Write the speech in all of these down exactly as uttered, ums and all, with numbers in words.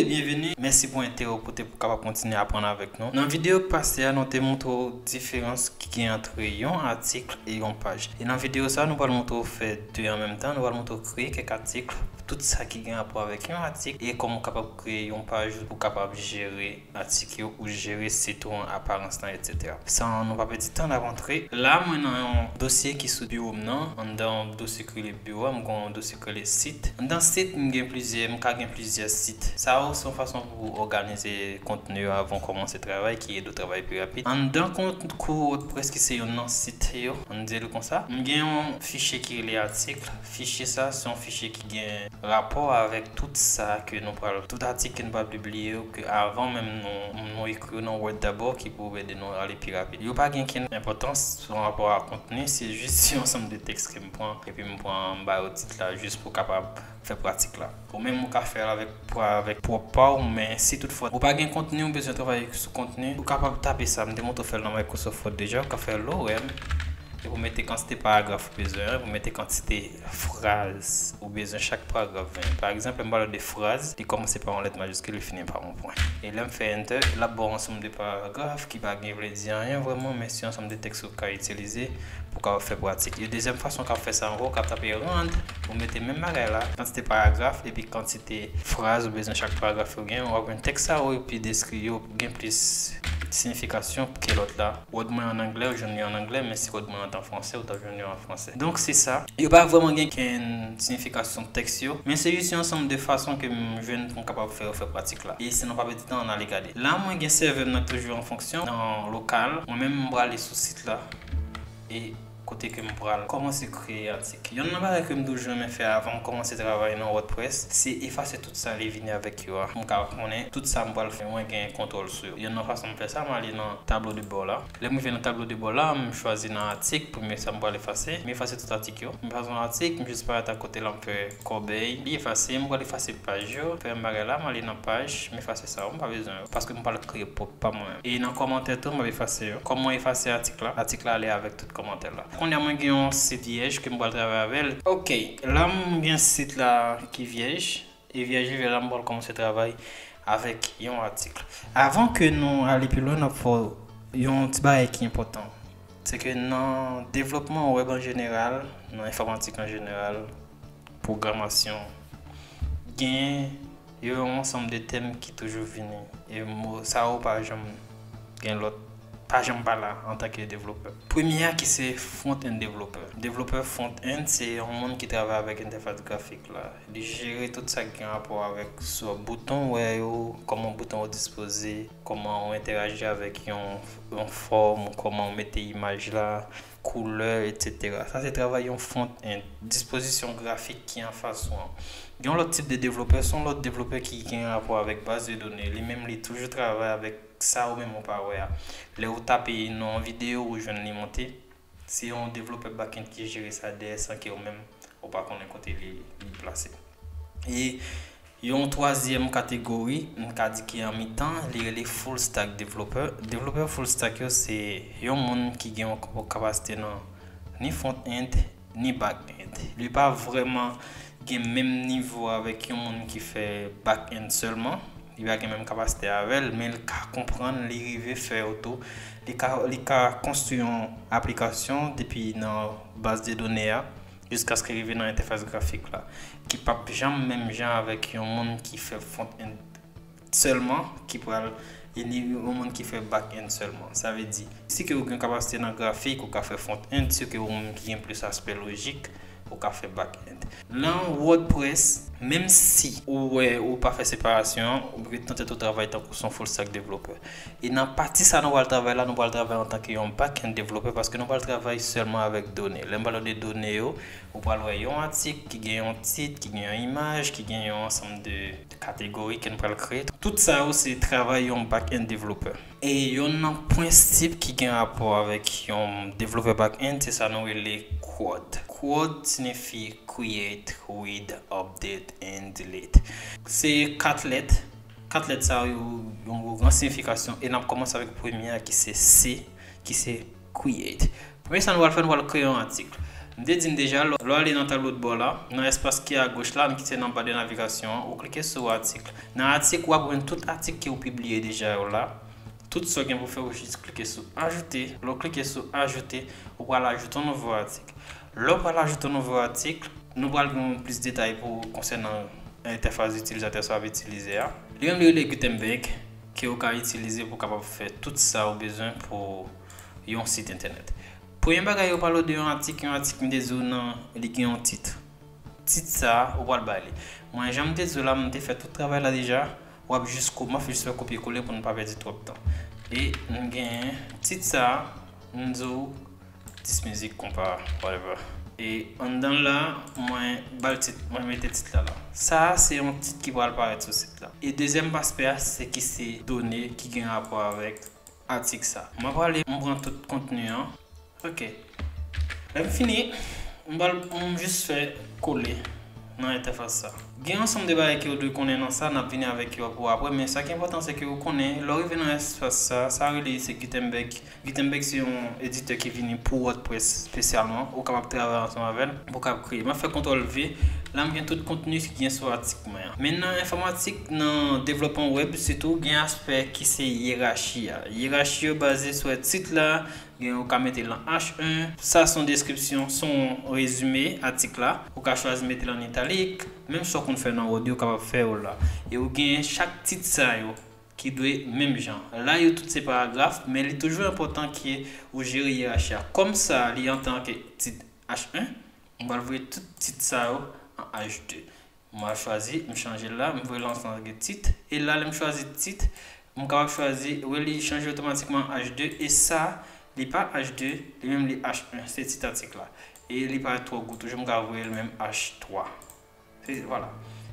Byenveni, mèsi pou enterè w pote pou w kapab kontinye aprann avèk nou. Nan videyo k pase a, nou te montre w diferans ki gen ant yon atik e yon paj. E nan videyo sa, nou pral montre w fè de an menm tan, nou pral montre w kreye kèk atik, tout sa ki gen rapò avèk yon atik, e kòman w kapab kreye yon paj pou w kapab jere atik yo ou jere sit ou an, aparans lan, etsetera. San nou pa pèdi tan, n ap antre. La, mwen nan yon dosye ki sou biwo m nan. Anndan dosye ki rele biwo a, m gen yon dosye ki rele sit. Anndan sit, m gen plizyè, m ka gen plizyè sit. Sa yo se yon fason pou w òganize kontni yo avan w kòmanse travay, ki ede w travay pi rapid. Anndan kont kou WordPress ki se youn nan sit yo, ann di l konsa, m gen yon fichye ki rele atik. Fichye sa, se yon fichye ki gen rapò avèk tout sa ke nou pral, tout atik ke nou pral pibliye yo, ke avan menm nou, nou ekri yo nan Word dabò, ki pou ede nou ale pi rapid. Yo pa gen kenn enpòtans an rapò a kontni, se jis yon ansanm de tèks ke m pran, epi m pran, m ba yo tit la, jis pou kapab fè pratik la. Ou menm ou ka fè l avèk, avèk pwòp pa w, men si toutfwa ou pa gen kontni, ou bezwen travay sou kontni, ou kapab tape sa, m te montre w fè l nan Microsoft Word deja, ou ka fè lorem, epi w mete kantite paragraf ou bezwen an, epi w mete kantite fraz ou bezwen, chak paragraf ven. Pa egzanp, lè m pale de fraz, li kòmanse pa yon lèt majiskil, li fini pa yon pwen. E lè m fè enter, l ap ba w ansanm de paragraf ki pa gen vle di anyen vrèman, men se yon ansanm de tèks ou ka itilize pou w kapab fè pratik. E dezyèm fason w ka fè sa ankò, w ka tape rand, ou mete menm bagay la, kantite paragraf epi kantite fraz ou bezwen chak paragraf yo gen, w ap jwenn tèks sa yo pi deskri, yo gen plis siyifikasyon ke lòt la. Word mwen an anglè, ou jwenn li an anglè, men si Word mwen an t an fransè, ou t ap jwenn li an fransè. Donk, se sa. Yo pa vrèman gen kenn siyifikasyon tèks yo, men se jis yon ansanm de fason ke m jwenn pou m kapab fè yo fè pratik la. E san nou pa pèdi tan, ann ale gade. La, mwen gen sèvè m nan toujou an fonksyon, nan lokal. Mwen menm, m prale sou sit la. E kote ke m pral kòmanse kreye atik. Yonn nan bagay ke m toujou renmen fè avan m kòmanse travay nan WordPress, se efase tout sa li vini avèk yo a. M ka konnen tout sa m pral fè, mwen gen kontwòl sou yo. Yonn nan fason m fè sa, m ale nan tablo de bò la. Lè m rive nan tablo de bò la, m chwazi nan atik, premye sa m pral efase. M efase tout atik yo. M efase yon atik, m jis parèt akote la, m fè kòbèy. Li efase, m pral efase paj yo. Fè menm bagay la, m ale nan paj, m efase sa yo, m pa bezwen yo. Paske m pral kreye pwòp pa mwen menm. E nan kòmantè tou, m ap efase yo. Kòm mwen efase atik la, atik la ale avèk tout kòmantè la. Kounye a mwen gen yon sit vyèj ke m pral travay avè l. Ok, la m gen sit la ki vyèj. E vyèj li vyèj la, m pral kòmanse travay avèk yon atik. Avan ke nou ale pi lwen, n ap fè yon ti bagay ki enpòtan. Se ke nan devlopman wèb an jeneral, nan enfòmatik an jeneral, pwogramasyon, gen yo yon ansanm de tèm ki toujou vini. E mo sa yo pa janm gen lòt, pa janm pa la antanke devlopè. Premye a ki se front-end developer. Devlopè front-end se yon moun ki travay avèk entèfas grafik la. Li jere tout sa ki gen rapò avèk sou bouton w wè yo, kòman bouton yo dispoze, kòman w entèyaji avèk yon, yon fòm, kòman w mete imaj la, koulè, etsetera. Sa se travay yon front-end. Dispozisyon grafik ki anfas ou an. Gen yon lòt tip de devlopè, se yon lòt devlopè ki gen rapò avèk baz de done. Li menm, li toujou travay avèk sa ou menm ou pa wè a. Lè ou tape nan yon videyo, ou jwenn li monte. Se yon devlopè back-end ki jere sa dèyè san ke ou menm ou pa konnen kote li, li plase. E yon twazyèm kategori, m ka di ki an mitan, li rele full stack developer. Devlopè full stack yo, se yon moun ki gen yon kapasite nan ni front-end, ni back-end. Li pa vrèman gen menm nivo avèk yon moun ki fè back-end sèlman. Li pa gen menm kapasite avè l, men li ka konprann, li rive fè yo tou. Li ka, li ka konstwi yon aplikasyon depi nan baz de done a, jiskaske rive nan entèfas grafik la, ki p ap janm menm jan avèk yon moun ki fè front-end sèlman, ki pral, e ni yon moun ki fè back-end sèlman. Sa vle di, si ke ou gen kapasite nan grafik, ou ka fè front-end, si ke ou moun ki gen plis aspè lojik, ou ka fè back-end. Nan WordPress, menm si ou wè ou pa fè separasyon an, ou ret nan tèt ou travay tankou se yon full stack developer. E nan pati sa nou pral travay la, nou pral travay antanke yon back-end developer paske nou pral travay sèlman avèk done. Lè m pale de done yo, ou pral wè yon atik ki gen yon tit, ki gen yon imaj, ki gen yon ansanm de kategori ke n pral kreye. Tout sa yo se travay yon back-end developer. E youn nan prensip ki gen rapò avèk yon devlopè back-end, se sa nou rele CRUD. CRUD siyifi Create, Read, Update, and Delete. Se kat lèt. Kat lèt sa yo, yon gwo gran siyifikasyon. E n ap kòmanse avèk premye a ki se C, ki se Create. Premye sa nou pral fè, nou pral kreye yon atik. M te di n deja, lè w ale nan tablo de bò la, nan espas ki agoch la, ki se nan ba de navigasyon an, ou klike sou atik. Nan atik, w ap jwenn tout atik ke w pibliye deja yo la. Tout sa w gen pou fè, ou jis klike sou ajoute. Lè w klike sou ajoute, ou pral ajoute yon nouvo atik. Lè w pral ajoute yon nouvo atik, nou pral gen plis detay pou konsènan entèfas itilizatè sa w ap itilize a. Li menm li rele Gutenberg, ke w ka itilize pou w kapab fè tout sa w bezwen pou yon sit entènèt. Premye bagay yo pale de yon atik, yon atik m te di w nan, li gen yon tit. Tit sa a, ou pral bay li. Mwen, jan m te di w la, m te fè tout travay la deja. W ap jis ko-, m ap jis fè kopye kole pou n pa pèdi twòp tan. E m genyen tit sa a, m di w dis mizik konpa, whatever. E anndan la, mwen ba l tit, mwen mete tit la la. Sa a se yon tit ki pral parèt sou sit la. E dezyèm aspè a, se ki se done ki gen rapò avèk atik sa. Mwen prale, m pran tout kontni an. Ok. Lè m fini, m pral, m jis fè kole nan entèfas sa. Gen ansanm de bagay ke w dwe konnen nan sa, n ap vini avèk yo pou apre, men sa ki enpòtan se ke w konnen, lè w rive nan espas sa, sa rele se Gutenberg. Gutenberg se yon editè ki vini pou WordPress espesyalman. Ou kapab travay ansanm avè l pou w kapab kreye. M ap fè kontwòl V. La, m gen tout kontni ki gen sou atik mwen an. Men nan enfòmatik, nan devlopman wèb, sitou, gen aspè ki se yerachi a. Yerachi yo baze sou tit la, gen ou ka mete l an H un. Sa se yon deskripsyon, se yon rezime atik la. Ou ka chwazi mete l an italik. Menm sa w konn fè nan Word yo, ou kapab fè yo la. E ou gen chak tit sa yo ki dwe menm jan. La, yo tout se paragraf, men li toujou enpòtan ke ou jere yerachi a. Kòm sa, li antanke tit H un, m pral voye tout tit sa yo an H de. M pral chwazi, m chanje l la, m voye l antanke tit. E la, lè m chwazi tit, m kapab chwazi, wè li chanje otomatikman an H de. E sa, li pa H de, li menm li H un, se tit atik la. E li pa twò gwo toujou, m ka voye l menm H twa. Se, vwala.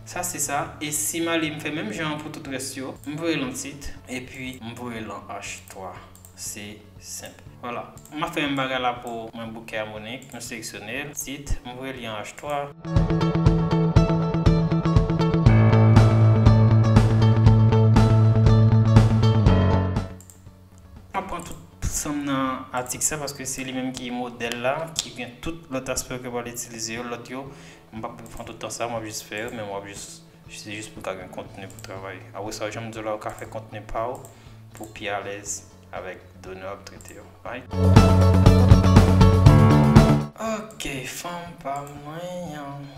Sa se sa. E si m ale m fè menm jan an pou tout rès yo, m voye l an tit, epi m voye l an H twa. Se senp. Vwala. M ap fè menm bagay la pou mwen bouke amonik, m seleksyone l, tit, m voye li an H twa. M ap pran tout sanm nan atik sa, paske se li menm ki modèl la, ki gen tout lòt aspè ke w pral itilize yo, lòt yo, m p ap pran tout tan sa, m ap jis fè yo, men w ap jis, se jis pou w ka gen kontni pou travay. Apre sa, jan m di w la, ou ka fè kontni pa w pou w pi alèz avèk done w ap trete yo. Right? Ok, fanm pa mwen an.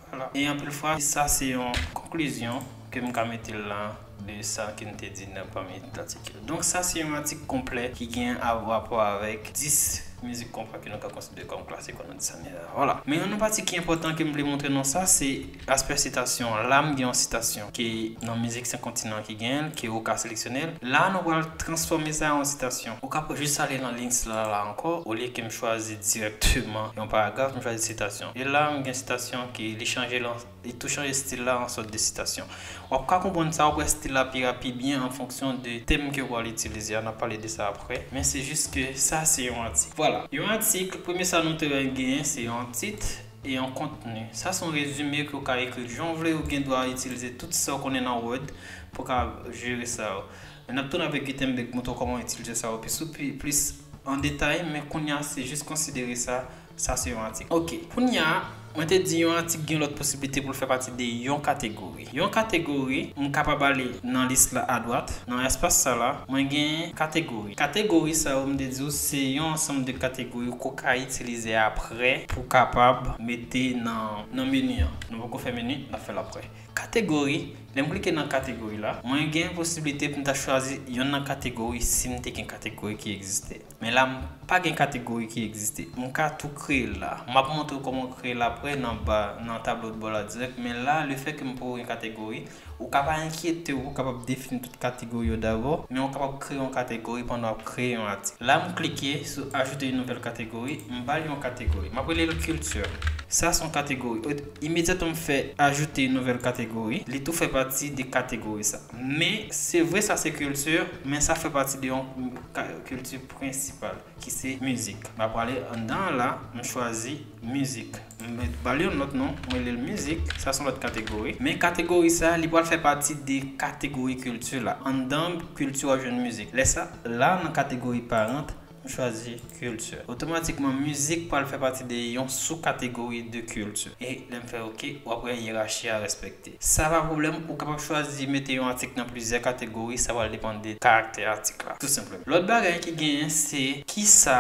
Vwala. E anpil fwa, sa se yon konklizyon ke m ka mete la de sa ke m te di nan pami atik yo. Donk, sa se yon atik konplè ki gen a, rapò avèk dis mizik konpa ke nou ka konsidere kòm klasik nan dis ane a. Vwala. Men yon pati ki enpòtan ke m vle montre nou sa, se aspè sitasyon an. La, m gen yon sitasyon ke nan Mizik Senk Kontinan ki genyen l, ke ou ka seleksyone l. La, nou pral transfòme sa an sitasyon. Ou ka jis ale nan link la, la ankò, olye ke m chwazi dirèkteman yon paragraf, m chwazi sitasyon. E la, m gen sitasyon ki li chanje lan, li tou chanje stil la an sòt de sitasyon. W ap ka konprann sa, w ap wè stil la pi ra-, pi byen an fonksyon de tèm ke w al itilize a, n ap pale de sa aprè. Men se jis ke sa se yon atik. Vwala. Yon atik, premye sa nou te genyen, se yon tit e yon kontni. Sa se yon rezime ke w ka ekri jan w vle, ou gen dwa itilize tout sa w konnen nan Word pou w ka jere sa yo. Men n ap tounen avèk Gutenberg, montre w kòman w itilize sa yo pi sou, pi, plis an detay, men kounye a, se jis konsidere sa, sa se yon atik. Ok, kounye a, mwen te di yon atik gen lòt posiblite pou l fè pati de yon kategori. Yon kategori, m kapab ale nan lis la adwat, nan espas sa la, mwen gen kategori. Kategori sa yo, m te di w, se yon ansanm de kategori ke w ka itilize aprè pou w kapab mete nan, nan meni an. Nou poko fè meni, n ap fè l aprè. Kategori, lè m klike nan kategori la, mwen gen posiblite pou m ta chwazi yonn nan kategori si m te gen kategori ki egziste. Men la, m pa gen kategori ki egziste. M ka tou kreye l la. M ap montre w kòman w kreye l aprè nan ba, nan tablo de bò la dirèk. Men la, lefètke m poko gen kategori, ou ka pa enkyete w, ou kapab defini tout kategori yo dabò, men ou kapab kreye yon kategori pandan w ap kreye yon atik. La, m klike sou Ajouter une nouvelle catégorie, m ba l yon kategori. M ap rele l kilti. Sa se yon kategori. Imedyatman m fè Ajouter une nouvelle catégorie, li tou fè pati de kategori sa. Men, se vre sa se kilti, men sa fè pati de yon ka-, kilti prensipal, ki se mizik. M ap prale anndan an la, m chwazi mizik. M met ba l yon lòt non, m rele l mizik. Sa se yon lòt kategori. Men kategori sa, li pral fè pati de kategori kilti la. Anndan kilti w ap jwenn mizik. Lè sa, la nan kategori parent, M chwazi culture. Otomatikman, mizik pral fè pati de yon sou-kategori de culture. E lè m fè OK, w ap wè yerachi a respekte. Sa pa pwoblèm, ou kapab chwazi mete yon atik nan plizyè kategori, sa pral depann de karaktè atik la, tou senpleman. Lòt bagay ki genyen, se kisa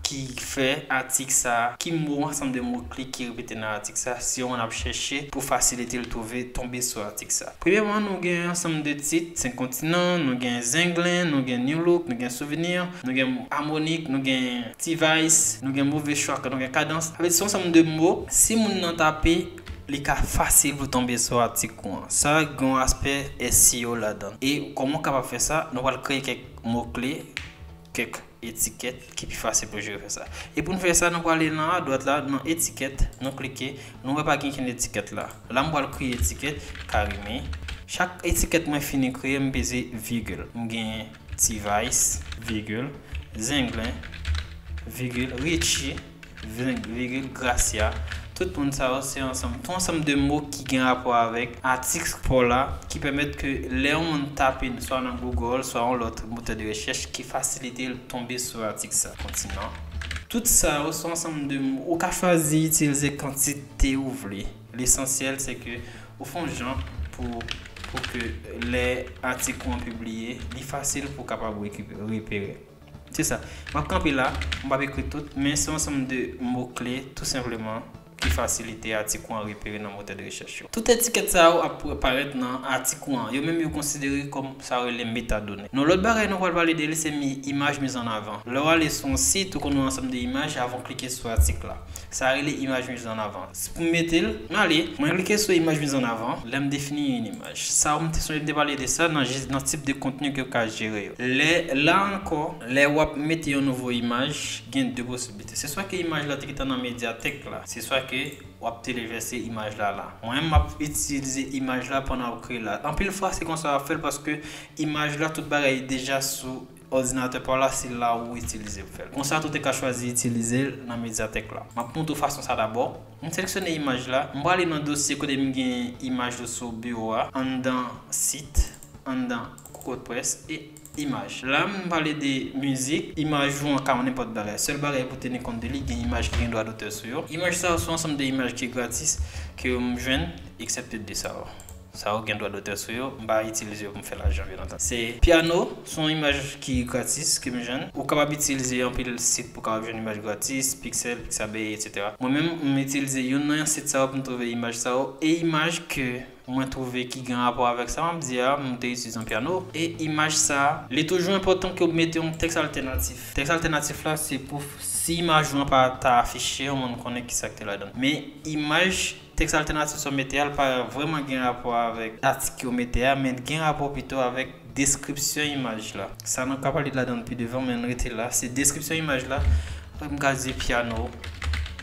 ki fè atik sa, ki mo, ansanm de mo kle ki repete nan atik sa, si yon moun ap chèche pou fasilite l twouve, tonbe sou atik sa. Premyèman, nou gen ansanm de tit, Senk Kontinan, nou gen Zenglen, nou gen New Look, nou gen Souvenir, nou gen Harmonik, nou gen T-Vice, nou gen Move Chwa, nou gen Kadans. Sa vle di se yon ansanm de mo, si moun nan tape, li ka fasil pou tonbe sou atik ou an. Sa gen yon aspè S E O ladan. E kòman w kapab fè sa? Nou pral kreye kèk mo kle, kèk etiket ki pi fasil pou jere fè sa. E pou n fè sa, nou prale nan adwat la, nan etiket, nou klike, nou wè pa gen kenn etiket la. La, m pral kreye etiket Carimi. Chak etiket mwen fini kreye, m peze vigil. M gen T-Vice, vigil, Zenglen, vigil, Richie, vig- vigil, Gracia. Tout moun sa yo se ansanm, tout ansanm de mo ki gen rapò avèk atik pa w la, ki pèmèt ke lè yon moun tape swa nan Google, swa yon lòt motè de rechèch, ki fasilite l tonbe sou atik sa. Kontinan. Tout sa yo se ansanm de mo. Ou ka chwazi itilize kantite ou vle. Lesansyèl se ke ou fè yon jan pou, pou ke lè atik ou an pibliye, li fasil pou w kapab rekipe- repere. Se sa. M ap kanpe la, m p ap ekri tout, men se yon ansanm de mo kle, tou senpleman, ki fasilite atik ou an repere nan motè de rechèch yo. Tout etiket sa yo ap parèt nan atik ou an. Yo menm yo konsidere kòm sa yo rele metadone. Yon lòt bagay nou pral pale de li, se mi- imaj mizanavan. Lè w ale sou yon sit, ou konn wè ansanm de imaj avan w klike sou atik la. Sa rele imaj mizanavan. Pou m mete l, m ale, mwen klike sou imaj mizanavan, lè m defini yon imaj. Sa, m te sonje m te pale de sa nan, nan tip de kontni ke w ka jere yo. Lè, la ankò, lè w ap mete yon nouvo imaj, gen de posiblite. Se swa ke imaj la te gentan nan medyatèk la, se swa ke w ap televèse imaj la la. Mwen, m ap itilize imaj la pandan w ap kreye la. Anpil fwa, se konsa w ap fè l paske imaj la, tout bagay deja sou òdinatè pa w la, se la ou itilize pou fè l. Konsa tou te ka chwazi itilize l nan medyatèk la. M ap montre w fason sa dabò. M seleksyone imaj la. M prale nan dosye kote m gen imaj yo sou biwo a, anndan sit, anndan Kokot Press e imaj. La, m pale de mizik. Imaj ou an ka yon nenpòt bagay. Sèl bagay pou teni kont de li, gen imaj ki gen dwa dotè sou yo. Imaj sa yo se yon ansanm de imaj ki gratis ke m jwenn, eksepte de sa yo. Sa yo gen dwa dotè sou yo, m pa itilize yo pou m fè lajan, byen antandi. Se pyano, se yon imaj ki gratis ke m jwenn. Ou kapab itilize anpil sit pou w kapab jwenn imaj gratis, Pexels, Pixabay, etsetera. Mwen menm, m itilize youn nan sit sa yo pou m twouve imaj sa yo. E imaj ke mwen twouve ki gen rapò avèk sa m ap di a, m te itilize yon pyano. E imaj sa, li toujou enpòtan ke w mete yon tèks altènatif. Tèks altènatif la, se pou si imaj ou an pa ta afiche, yon moun konnen kisa k te ladan l. Men imaj tèks altènatif sa w mete a, l pa vrèman gen rapò avèk atik ke w mete a, men l gen rapò pito avèk deskripsyon imaj la. Sa nou ka pale ladan l pi devan, men n rete la. Se deskripsyon imaj la. M ka di pyano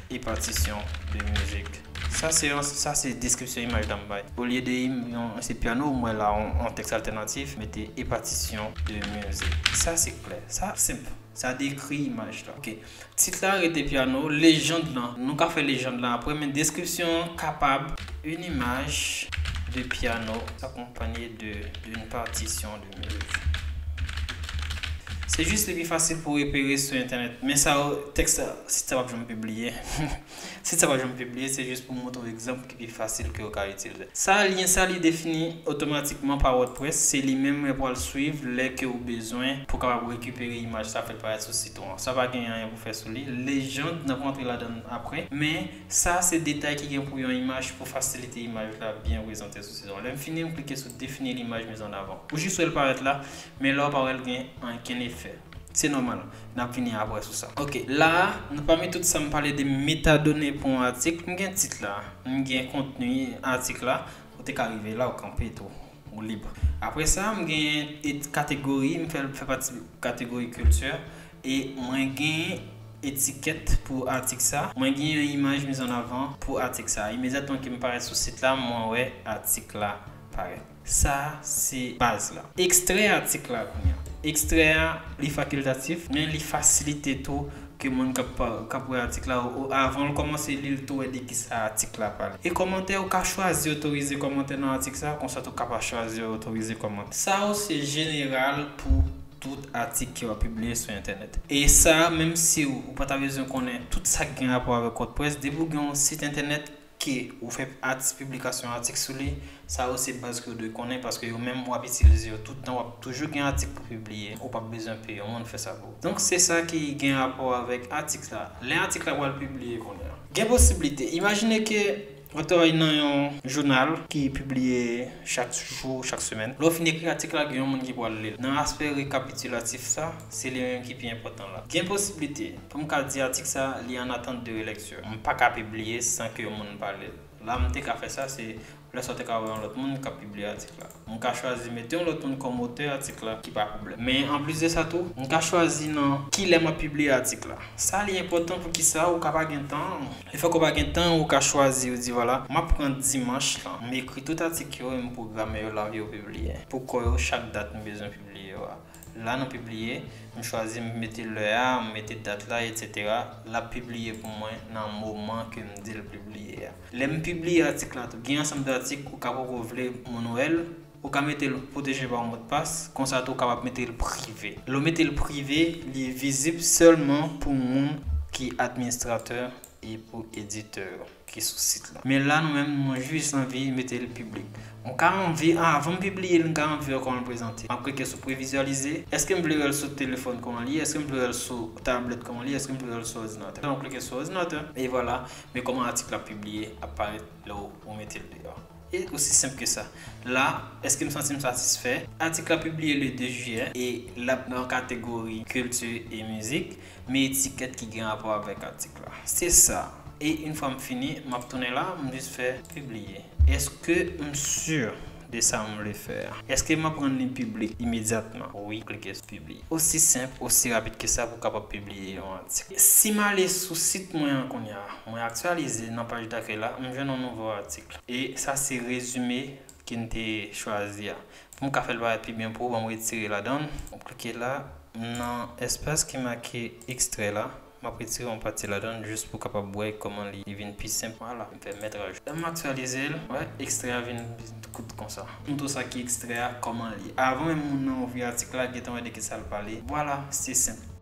e patisyon de mizik. Sa se yon, sa se deskripsyon imaj la m bay. Olye de im-, yon, se pyano, m wè la, yon, yon tèks altènatif, mete e patisyon de mizik. Sa se klè. Sa senp. Sa dekri imaj la. Ok. Tit la rete pyano, lejand lan. Nou ka fè lejand lan apre, men deskripsyon an kapab une image de piano accompagnée de, d'une partition de musique. Se jis li pi fasil pou repere sou entènèt. Men sa yo, tèks sa, sit sa p ap janm pibliye. Sit sa p ap janm pibliye, se jis pou montre w egzanp ki pi fasil ke w ka itilize. Sa, lyen sa, li defini otomatikman pa WordPress. Se li menm mwen pral swiv lè ke w bezwen pou kapab rekipere imaj sa, fè l parèt sou sit ou an. Sa pa gen anyen pou fè sou li. Lejand, n ap rantre ladan l apre. Men, sa, se detay ki gen pou yon imaj, pou fasilite imaj la byen prezante sou sit ou an. Lè m fini, m klike sou définir l'image mise en avant. Ou jis wè l parèt la, men lè w pa wè l gen ankenn efè. Se nòmal. N ap vini apre sou sa. Ok, la a, nan pami tout sa m pale de metadone pou yon atik, m gen tit la, m gen kontni atik la, ou te ka rive la, ou kanpe tou, ou lib. Apre sa, m gen et-, kategori, m fè, fè pati kategori kilti, e mwen gen etiket pou atik sa, mwen gen yon imaj mizanavan pou atik sa. Imedyatman ke m parèt sou sit la, mwen wè atik la parèt. Sa se baz la. Ekstrè atik la kounye a. Ekstrè a, li fakiltatif, men li fasilite tou ke moun k ap, k ap wè atik la, ou, avan l kòmanse li, l tou wè de ki sa atik la pale. E kòmantè, ou ka chwazi otorize kòmantè nan atik sa, konsa tou ka pa chwazi otorize kòmantè. Sa yo se jeneral pou tout atik ke w ap pibliye sou entènèt. E sa, menm si w, ou pa ta bezwen konnen tout sa k gen rapò avèk WordPress, depi w gen yon sit entènèt ke ou fè atis, piblikasyon atik sou li, sa yo se baz ke w dwe konnen, paske yo menm w ap itilize yo tout tan, w ap toujou gen atik pou pibliye, ou p ap bezwen peye yon moun fè sa pou ou. Donk, se sa ki gen rapò avèk atik la. Lè atik la pral pibliye kounye a, gen posiblite, imajine ke w ap travay nan yon jounal ki pibliye chak jou, chak semèn. Lè w fin ekri atik la, gen yon moun ki pral li l. Nan aspè rekapitilatif sa, se li menm ki pi enpòtan la. Gen posiblite pou m ka di atik sa, li an atant de relèkti. M pa ka pibliye san ke yon moun pa li l. La m te ka fè sa, se lè sa w te ka wè yon lòt moun k ap pibliye atik la. M ka chwazi mete yon lòt moun kòm otè atik la, ki pa pwoblèm. Men anplis de sa tou, m ka chwazi nan kilè m ap pibliye atik la. Sa li enpòtan. Poukisa? Ou ka pa gen tan. Lefètke w pa gen tan, ou ka chwazi, ou di, vwala, m ap pran dimanch lan, m ekri tout atik yo e m pwograme yo, l ap yo pibliye. Pou kò yo, chak dat m bezwen pibliye yo a. La, nan pibliye, m chwazi, m mete lè a, m mete dat la, etsetera. L ap pibliye pou mwen nan moman ke m di l pibliye a. Lè m pibliye atik la tou, gen ansanm de atik ou ka poko vle moun wè l, ou ka mete l pwoteje pa yon modpas, konsa tou ou kapab mete l prive. Lè w mete l prive, li vizib sèlman pou moun ki administratè e pou editè yo ki sou sit la. Men la, nou menm, nou jis anvi mete l piblik. M ka anvi, avan m pibliye l, m ka anvi wè kòman l prezante. M ap klike sou previzyalize. Èske m vle wè l sou telefòn kòman li ye? Èske m vle wè l sou tablèt kòman li ye? Èske m vle wè l sou òdinatè? Donk, m klike sou òdinatè. E vwala, men kòman atik la pibliye ap parèt lè w, ou mete l deyò. E osi senp ke sa. La, èske m santi m satisfè? Atik la pibliye le de jiyè e l ap nan kategori kilti e mizik, men etikèt ki gen rapò avèk atik la. Se sa. E yon fwa m fini, m ap tounen la, m jis fè pibliye. Èske m si de sa m vle fè a? Èske m ap rann li piblik imedyatman? Wi, klike sou pibliye. Osi senp, osi rapid ke sa pou w kapab pibliye yon atik. Si m ale sou sit mwen an kounye a, mwen aktyalize nan paj dakèy la, m jwenn yon nouvo atik. E sa se rezime ke m te chwazi a. Pou m ka fè l parèt pi byen pou ou, ban m retire ladan l. M klike la, nan espas ki make ekstrè la, m ap retire yon pati ladan l jis pou w kapab wè kòman li, li vin pi senp. Vwala, m fè mèt rajoute. Lè m aktyalize l, wè, ekstrè a vin kout konsa. Montre w sa ki ekstrè a, kòman li ye. Avan menm moun nan ouvri atik la, gentan wè de ki sa l pale. Vwala, se senp.